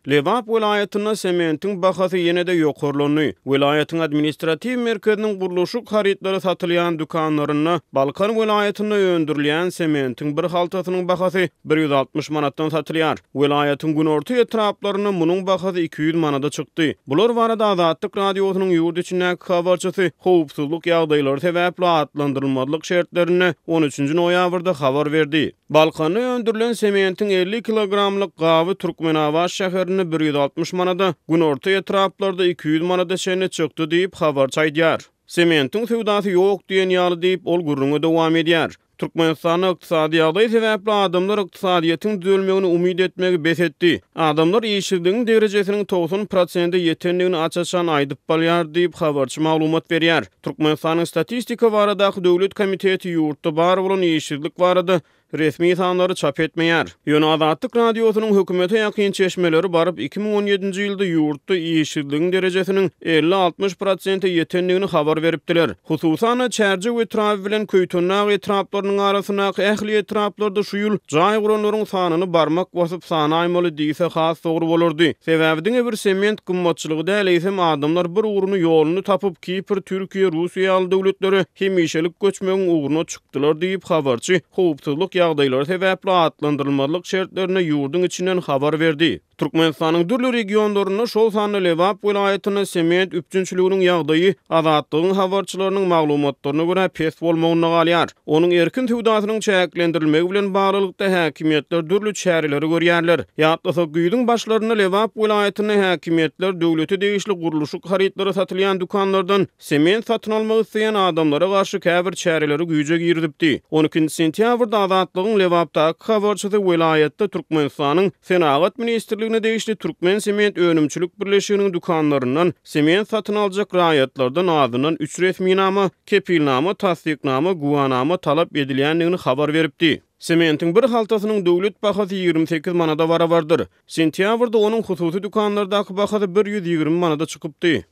Lebap welaýatynda sementiň bahasy ýene-de ýokarlandy. Welaýatyň administratiw merkeziniň gurluşyk harytlary satylýan dükanlarynda Balkan welaýatynda öndürilýän sementiň bir haltasynyň bahasy 160 manatdan satylýar. Welaýatyň günorta etraplarynda munuň bahasy 200 manada çykdy. Bular barada Azatlyk Radiosynyň ýurt içindäki habarçysy howpsuzlyk ýagdaýlary sebäpli atlandyrylmazlyk şertlerinde on üçünji noýabrda habar berdi. Balkanda öndürilen sementiň 50 kilogramlyk gaby Türkmenabat şäherinde 160 manada, günorta etraplarda 200 manada çenli çykdy diýip, habarçy aýdýar. Sementiň söwdasy ýok diýen ýaly diýip, ol gürrüňe dowam edýär. Türkmenistanda ykdysady ýagdaý sebäpli adamlar ykdysadyýetiň düzelmegini umyt etmegi bes etdi. Adamlar işsizligiň derejesiniň 90 prosente ýetendigini aç-açan aýdyp balýar diýip, habarçy maglumat berýär. Türkmenistanyň Statistika baradaky döwlet komiteti ýurtda bar bolan işsizlik barada resmi sanlary çap etmeýär. Ýöne Azatlyk Radiosynyň hökümete ýakyn çeşmeleri baryp 2017-nji ýylda ýurtda işsizligiň derejesiniň 50-60 prosente ýetendigini habar beripdiler. Hususan-da, Çärjew etraby bilen Köýtendag etraplarynyň arasyndaky ähli etraplarda şu ýyl jaý guranlaryň sanyny barmak basyp sanaýmaly diýse has dogry bolardy. Sebäbi diňe bir sement gymmatçylygy däl, eýsem adamlar bir ugruny ýoluny tapyp Kipr, Türkiýe, Russiýa ýaly döwletlere hemişelik göçmegiň ugruna çykdylar diýip, habarçy howpsuzlyk ýagdaýlary sebäpli atlandyrylmazlyk şertlerinde ýurduň içinden habar berdi. Türkmenistanyň dürli regionlarynda, şol sanda Lebap welaýatynda sement üpjünçiliginiň ýagdaýy Azatlygyň habarçylarynyň maglumatlaryna görä pes bolmagynda galýar. Onuň erkin söwdasynyň çäklendirilmegi bilen baglylykda häkimiýetler dürli çäreleri görýärler. Ýatlasak, güýzüň başlarynda Lebap welaýatynda häkimiýetler döwlete degişli gurluşyk harytlary satylýan dükanlardan sement satyn almak isleýän adamlara garşy käbir çäreleri güýje girizipdi. On ikinji sentýabrda Azatlygyň Lebapdaky habarçysy welaýatda Türkmenistanyň Senagat ministrligine degişli Türkmensement önümçilik birleşiginiň dükanlaryndan sement satyn aljak raýatlardan azyndan üç resminama, kepilnama, tassyknama, güwanama talap edilýändigini habar beripdi. Sementiň bir haltasynyň döwlet bahasy 28 manada barabardyr. Sentýabrda onuň hususy dükanlardaky bahasy 120 manada çykypdy.